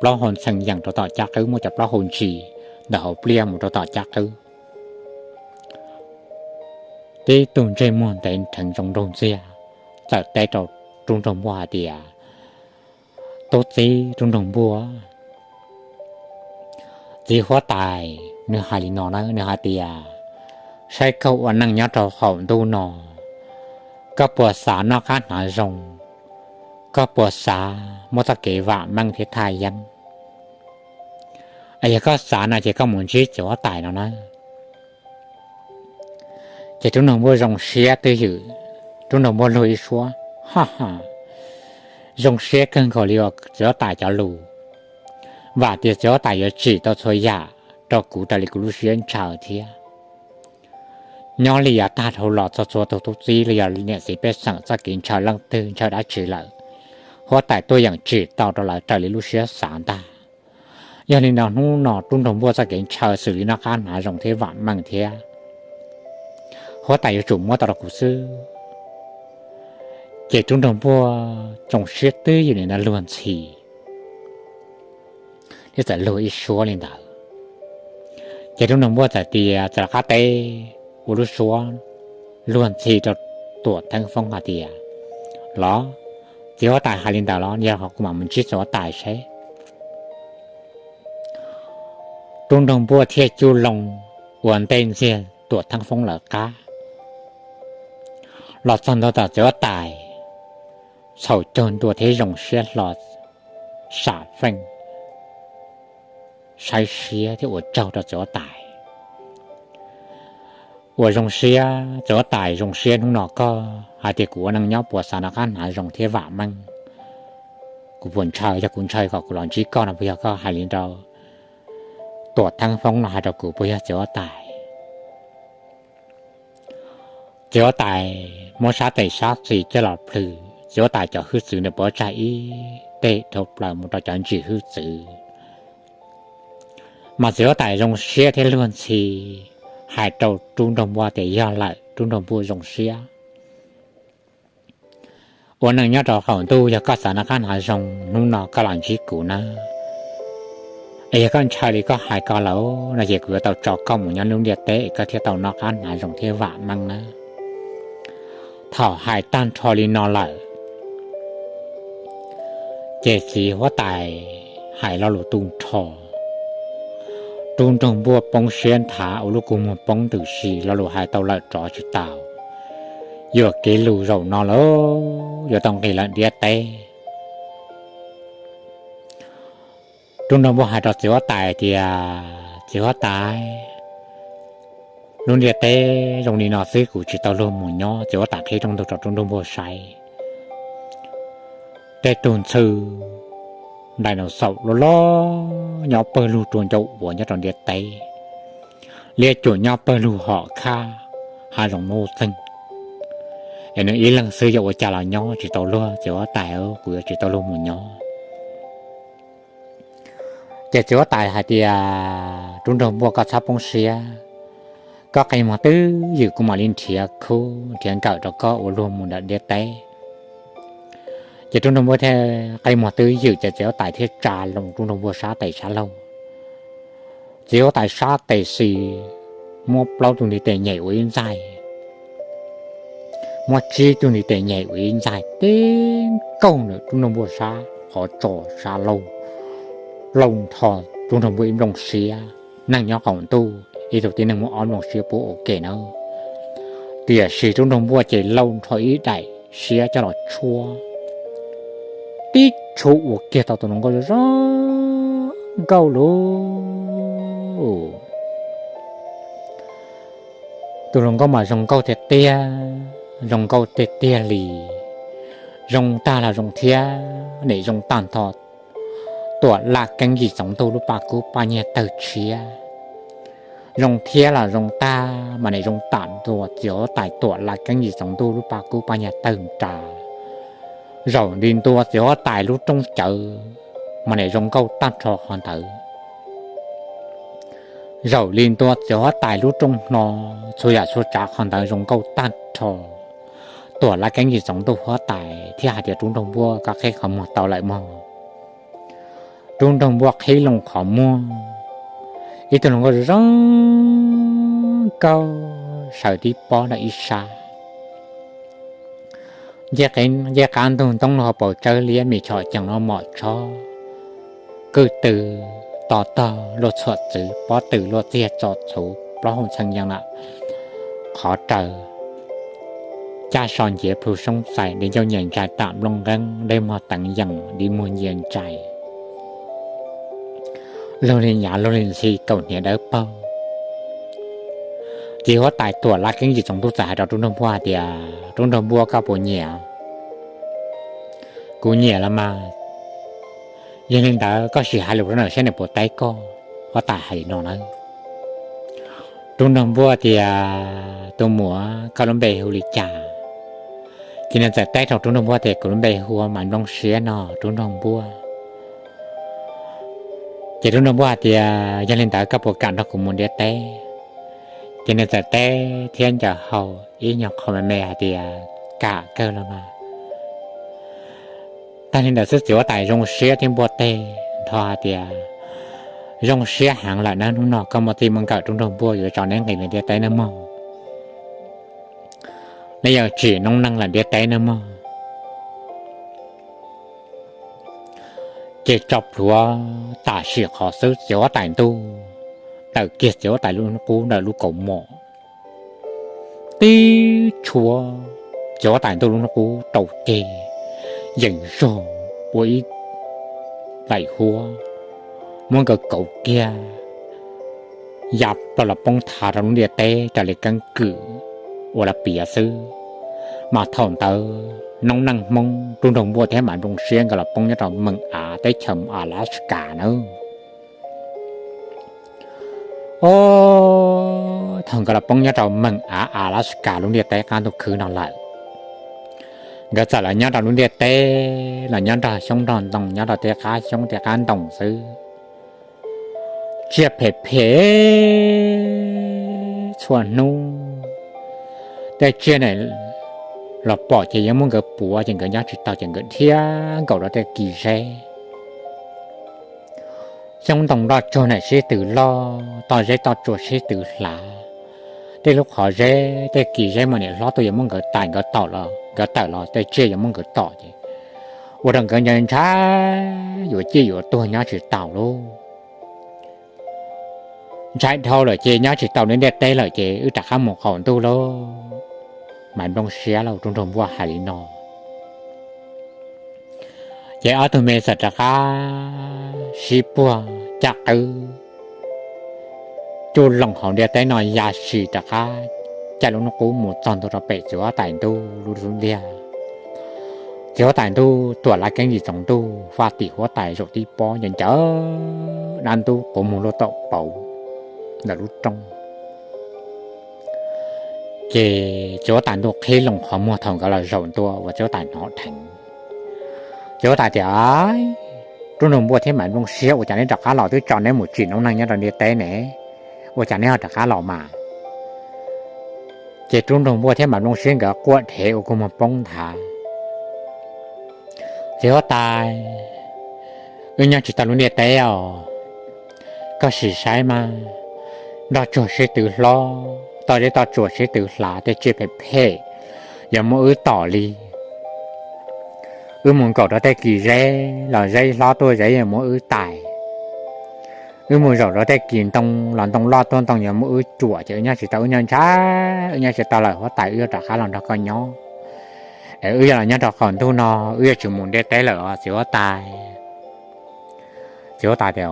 plaub hau ntxhee yees rau tom caj qwb, muaj cov plaub hau ntsis ntawm hauv pliaj mus rau tom caj qwb. Tib tug ntsej muag ntev nrheev zoo nraug ntxiag txawm teb rau Rub Nraug Npuaj hais tias, tub txib Rub Nraug Npuaj, txiv huab tais nws hais li no na, nws hais tias saib koj ua neej nyob rau qaum ntuj no, koj puas xav noj qab hnav zoo, koj puas xav muaj txoj kev vam meej thiab thaj yeeb, es yog koj xav no ces koj mus ntsib txiv huab tais no na. Ces Rub Nraug Npuaj zoo siab twb ywm, Rub Nraug Npuaj luag ib suab, ha ha, zoo siab kawg nkaus li uas txiv huab tais cov lus, vam tias txiv huab tais yuav tsim tau txhua yam rau kuv raws li kuv lub siab ntshaw thiab. Nyob li yav tag dhau los txog txhua tus tub txib los yog niam txiv pej xeem txoj kev ntshaw leej twg ntshaw dab tsi lawm, huab tais tuaj yeem tsim tau rau lawv raws li lub siab xav ntag. Yog li no hnub no Rub Nraug Npuaj txoj kev ntshaw xws li noj qab hnav zoo thiab vam meej thiab, huab tais yuav tsum muab tau rau kuv xwb. Ces Rub Nraug Npuaj zoo siab twb ywm li ntawd luag ntxhi, thiab txawm luag ib suab li ntawd. Ces Rub Nraug Npuaj txawm tias txawm rov qab teb ua lub suab luag ntxhi rau Tuam Theeb Foob hais tias, los, txiv huab tais hais li ntawd los yog kuv mam mus ntsib txiv huab tais seb. Rub Nraug Npuaj thiaj cub loo ua ntej ntxiag Tuam Theeb Foob lawv qab los txog ntua tom txiv huab tais, txhaum caug ntua thiab zoo siab hlo sam feej saib siab thiab ua tsaug rau txiv huab tais. Ua zoo siab txiv huab tais, zoo siab hnub no koj hais tias kuv ua neej nyob puas xav noj qab hnav zoo thiab vam meej. Kuv puas ntshaw, yog kuv ntshaw kom kuv los ntsib koj no puas yog koj hais li rau Tuam Theeb Foob no hais rau kuv puas yog txiv huab tais? Txiv huab tais muab sab tes sab xis coj los plhws, txiv huab tais cov hwj txwv nws pov tsag ib teg dhau plaws mus rau cov ntsis hwj txwv. Mas txiv huab tais zoo siab thiab luag ntxhi hais rau Rub Nraug Npuaj tias yog lawm Rub Nraug Npuaj zoo siab. Ua neej nyob rau qaum ntuj yog koj xav noj qab hnav zoo hnub no koj los ntsib kuv na. Es yog koj ntshaw li koj hais ko lawm no ces kuv yuav tau tso koj mus nyob lub ntiaj teb es koj thiaj tau noj qab hnav zoo thiab vam meej na. Thaum hais tag nrho li no lawm, ces txiv huab tais hais lo lus tu nrho, Rub Nraug Npuaj poob siab nthav ua lub kua muag poob ntws si, lo lus hais tau lawm rov tsis tau. Yuam kev lus zaum no lawm yuav tau nqis lawm ntiaj teb. Rub Nraug Npuaj hais rau txiv huab tais tias, Txiv huab tais, lub ntiaj teb zoo li no xwb kuv tsis tau luag mus nyob. Txiv huab tais qhib rooj ntug rau Rub Nraug Npuaj saib, tej tug ntxhw ntais nau xaum loj loj nyob pawg lug rua ncauj uas nyob rau ntiaj teb, liab cuam nyob pawg lug hom khab, hav zoov muaj txeeg, es nws ib leeg xwb yuav ua cas los nyob tsis tau luag. Txiv huab tais, kuv yuav tsis tau luag mus nyob. Ces txiv huab tais hais tias, Rub Nraug Npuaj, koj txhob poob siab, koj qe muag twj ywm kuv mam li nrhiav khub nrhiav nkawm rau koj ua luag mus ntawm ntiaj teb. Ces Rub Nraug Npuaj thiaj qe muag twj ywm ces txiv huab tais thiaj tsa loo Rub Nraug Npuaj sab tes sab laug. Txiv huab tais sab tes xis muab plaub tug ntiv tes nyem ua ib ntxaig, muab tsib tug ntiv tes nyem ua ib ntxaig tib nkaug ntawm Rub Nraug Npuaj sab qhov tso sab laug, laug nrho Rub Nraug Npuaj ib nplooj siab. Neeg nyob qaum ntuj ib tug tib neeg muaj ob nplooj siab puab ua ke nawb. Tiam sis Rub Nraug Npuaj ces laug nrho ib daim siab coj los tshuab, tib tshuab ua kiag tau tus hluas nkauj zoo nkauj lug. Tus hluas nkauj mas zoo nkauj tiag tiag, zoo nkauj tiag tiag li. Zoo tag los zoo thiab, nim zoo tag nrho Tuam Laj Keeb Yim Txoov Ntuj lub paj kub paj nyiag tawg tshiab. Zoo thiab los zoo tag mas nim zoo tag nrho txiv huab tais Tuam Laj Keeb Yim Txoov Ntuj lub paj kub paj nyiag tawg nra. Zaum li ntua txiv huab tais lub rooj cawv mas nim zoo nkauj tag nrho qhov ntawd. Zaum li ntua txiv huab tais lub rooj hno, txhua yam txhua tsav qhov ntawd zoo nkauj tag nrho. Tuam Laj Keeb Yim Txoov Ntuj huab tais thiaj hais tias, Rub Nraug Npuaj, koj qhib qhov muag tau lawm mog. Rub Nraug Npuaj qhib loo qhov muag, ib tug hluas nkauj zoo nkauj sawv tib pob rau ib sab. Ncej qab ntug ntoob luag hauv paus tsawb liab, mis chom cees luag mom tshob, kwj tw to tog luag txhuam txwv, pob tw luag txiag txo txhuv, plaub hau txheej yees lam qhov raws, caj so nciav plhu soob txais, di ncauj nyias ntsais tam nplooj nqeeb, dej muag teev yees di muag nyias ntsais, luag li nyav luag li ntxhi kaum hniav dawb paug. Txiv huab tais Tuam Laj Keeb Yim Txoov Ntuj txawm hais rau Rub Nraug Npuaj hais tias, Rub Nraug Npuaj, koj puas nyiam? Kuv nyiam los mas. Yog li ntawd koj sim hais lus rau nws saib nws puas teb koj. Huab tais hais li no na. Rub Nraug Npuaj tias, Tus muam, koj lub npe hu li cas? Ces nws txawm teb rau Rub Nraug Npuaj tias, Kuv lub npe hu ua Maiv Nplooj Siab no Rub Nraug Npuaj. Ces Rub Nraug Npuaj hais tias, Yog li ntawd koj puas kam nrog kuv mus ntiaj teb? Ces nws txawm teb thiab ncaws hau ib nyuag qho me me hais tias, Kam kawg los mas. Tag li ntawd xwb txiv huab tais zoo siab thiab npuaj teg nrho hais tias, Zoo siab heev lawm nawb, hnub no koj muaj txij muaj nkawm Rub Nraug Npuaj yuav tso neb nqis lawm ntiaj teb nawb mog. Neb yuav tsim noob neej lawm ntiaj teb nawb mog. Ces tso plhuav tam sim qhov xwb txiv huab tais ntuj tawm kiag txiv huab tais lub qub ntawm lub kaus mom, tib tshuab txiv huab tais ntuj lub qub rau ceg, yeem zog ua ib daim huab, muab nkawd kauv kiag ya plaws los poob thav rau lub ntiaj teb raws li keeb kwm uas lawv piav xwb. Mas thaum ntawd noob neej Hmoob Rub Nraug Npuaj thiab Maiv Nplooj Siab nkawd los poob nyob rau meem av teb chaws Alaska nawb. Os, thaum nkawd los poob nyob rau meem av Alaska lub ntiaj teb qab ntuj khwb no lawm, nkawd txawm los nyob rau lub ntiaj teb los nyob nrog xyoob nrog ntoo, nyob rau tej qab xyoob tej qab ntoo xwb. Tsiaj phem phem txhua hnub, tej tsiaj ne los pom ces yuav muab nkawd puav ces nkawd nyob tsis tau ces nkawd dhia nkaus rau tej kis zeb. Xyoob ntoo nroj tsuag ne sib tw loj, toj zeb toj tsua sib tw hlav. Tej lub qhov zeb tej kis zeb mas nim hlob tuaj yuav muab nkawd tais nkawd tawm los, nkawd tawm los tej tsiaj yuav muab nkawd tom ces ua rau nkawd ntshai ntshai yuav ciaj yuav tuag nyob tsis tau lauj. Ntshai dhau lawm ces nyob tsis tau li ntiaj teb lawm ces wb rov qab mus qaum ntuj lauj. Maiv Nplooj Siab lauj, Rub Nraug Npuaj hais li no. Ces ob tug me txawm rov qab sib puag caj qwb cuj loos hauv ntiaj teb no ya si rov qab caij lub hnub qub mus txog ntua rau pem txiv huab tais ntuj lub xub ntiag. Txiv huab tais ntuj tuam lawv keeb yim tsoom ntuj faj tim huab tais zaum tib pob ncaws ncaws dab ntub quav muag luaj taum pauv ntawm lub rooj. Ces txiv huab tais ntuj qhib loo qhov muag thaum nkawd los zaum ntua uas txiv huab tais hnov dheev. Txiv huab tais tias, Tub nraug npua thiab maiv nplooj siab, ua cas neb rov qab los? Twb tso neb mus tsim noob neej nyob rau ntiaj teb ne, ua cas neb ho rov qab los mas? Ces tub nraug npua thiab maiv nplooj siab nkawd quaj dhev ua kua muag poob nthav. Txiv huab tais, wb nyob tsis tau lub ntiaj teb os. Koj sim saib mas, nroj tsuag sib tw hlob, toj zeb toj tsuas sib tw hlav, tej tsiaj phem phem yuav muab wb tom li. Wb mus nkaum rau tej kis zeb los zeb hlob tuaj zeb yuav muab wb tais. Wb mus zaum rau tej kis ntoo los ntoo loj tuaj ntoo yuav muab wb cuam, ces wb nyob tsis tau, wb nyob ntshai, wb nyob tsis tau lawm huab tais, wb yuav rov qab los nrog koj nyob. Es wb yuav los nyob rau qaum ntuj no, wb yuav tsis mus ntiaj teb lawm os txiv huab tais. Txiv huab tais tias,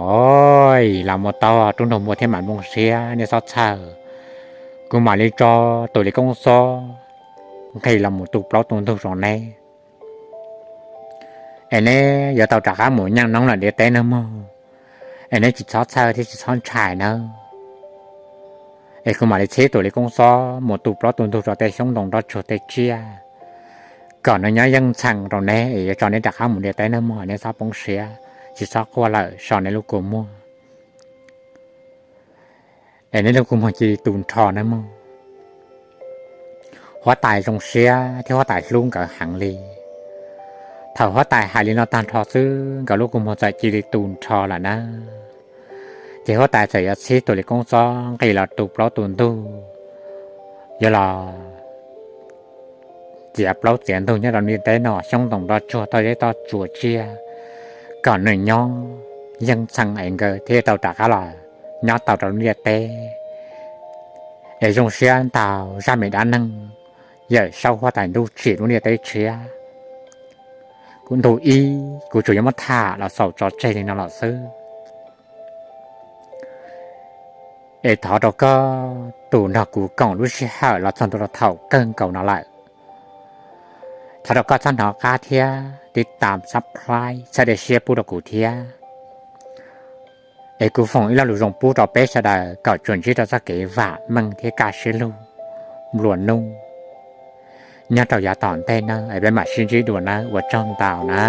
Los mus tau, tub nraug npua thiab maiv nplooj siab, neb txhob txhawj, kuv mam li tso tus li koob xob nqis los mus tu plaub tu ntug rau neb. Es neb yuav tau rov qab mus nyeem noob lawm ntiaj teb nawb mog. Es neb tsis txhob txhawj thiab tsis txhob ntshai nawb. Es kuv mam li txhib tus li koob xob mus tu plaub tu ntug rau tej xyoob ntoo nroj tsuag tej tsiaj, kom nws nyob yeej txheej rau neb, es yuav tso neb rov qab mus ntiaj teb nawb mog. Neb txhob poob siab, tsis txhob quaj lawm, so neb lub kua muag. Es neb lub kua muag cia li tu nrho nawb mog. Huab tais zoo siab thiab huab tais hlub nkawd heev li. Thaum huab tais hais li no tag nrho xwb, nkawd lub kua muag txawm cia li tu nrho lawm na. Ces huab tais txawm yuav txhib tus li koob xob nqis los tu plaub tu ntug, yuav los txiav plaub txiav ntug nyob rau ntiaj teb no, xyoob ntoo nroj tsuag toj zeb toj tsuas tsiaj, kom nws nyob yeej txheej es nkawd thiaj tau rov qab los nyob tau rau lub ntiaj teb. Es zoo siab ntau, zaj me dab neeg Yawm Saub huab tais ntuj tsim lub ntiaj teb tshiab, kuv ntu ib kuv tsuas yuav muab tham los xaus tso tseg li no lawm xwb. Es thov rau koj tus nrog kuv koom lub sij hawm los txog ntua rau thaum kawg nkaus no lawm. Thov rau koj txhob hnov qab thiab tib tas subscribe txhawb dej siab pub rau kuv thiab. Es kuv foom ib lo lus zoo pub rau peb sawv daws kom tsuas ntsib rau txoj kev vam meej thiab kaj siab lug nplua nuj nyob rau yav tom ntej na, es peb mam sib ntsib dua na, ua tsaug ntau na.